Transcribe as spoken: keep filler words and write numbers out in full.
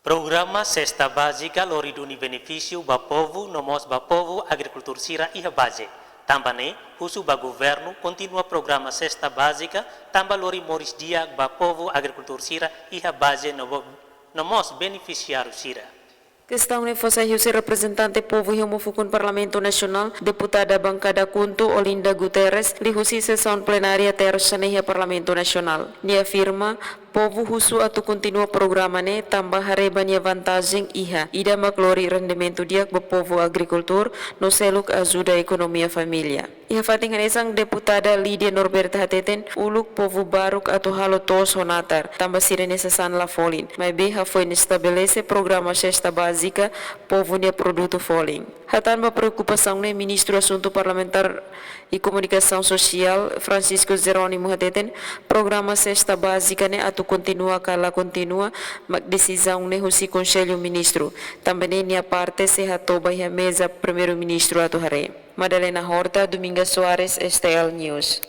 Programa Sesta Bázika lori duni benefísiu ba povu no mós ba povu agrikultór sira iha baze. Tanba ne'e, husu ba governu kontinua programa Sesta Bázika tanba lori moris di'ak ba povu agrikultór sira iha baze no bo-, no mós benefisiáriu sira. Kestaun ne'e fó sai husi reprezentante povu iha uma fukun Parlamentu Nasionál, deputada bankada KHUNTO Olinda Guterres, liuhusi sesaun plenária tersa ne'e iha Parlamentu Nasionál. Nia afirma, povu husu atu kontinua programa ne'e tanba haree ba nia vantajen iha, ida mak lori rendimentu di'ak ba povu agrikultór, no seluk ajuda ekonomia família. Iha fatin hanesan, deputada Lídia Norberta hateten, uluk povu baruk atu halo to'os ho natar, tanba sira-nia sasán la folin. Maibé hafoin estabelese programa Sesta Bázika, povu nia produtu folin. Hatán ba preokupasaun ne'e, Ministru Asuntu Parlamentár e Komunikasaun Sosiál, Francisco Jerónimo hateten, programa Sesta Bázika ne'e atu kontinua ka la kontinua, mak desizaun ne'e husi Konsellu Ministru. Tanba ne'e nia parte sei hato'o ba iha meza Primeiru-Ministru atu haree. Madalena Horta, Dominga Soares, S T L News.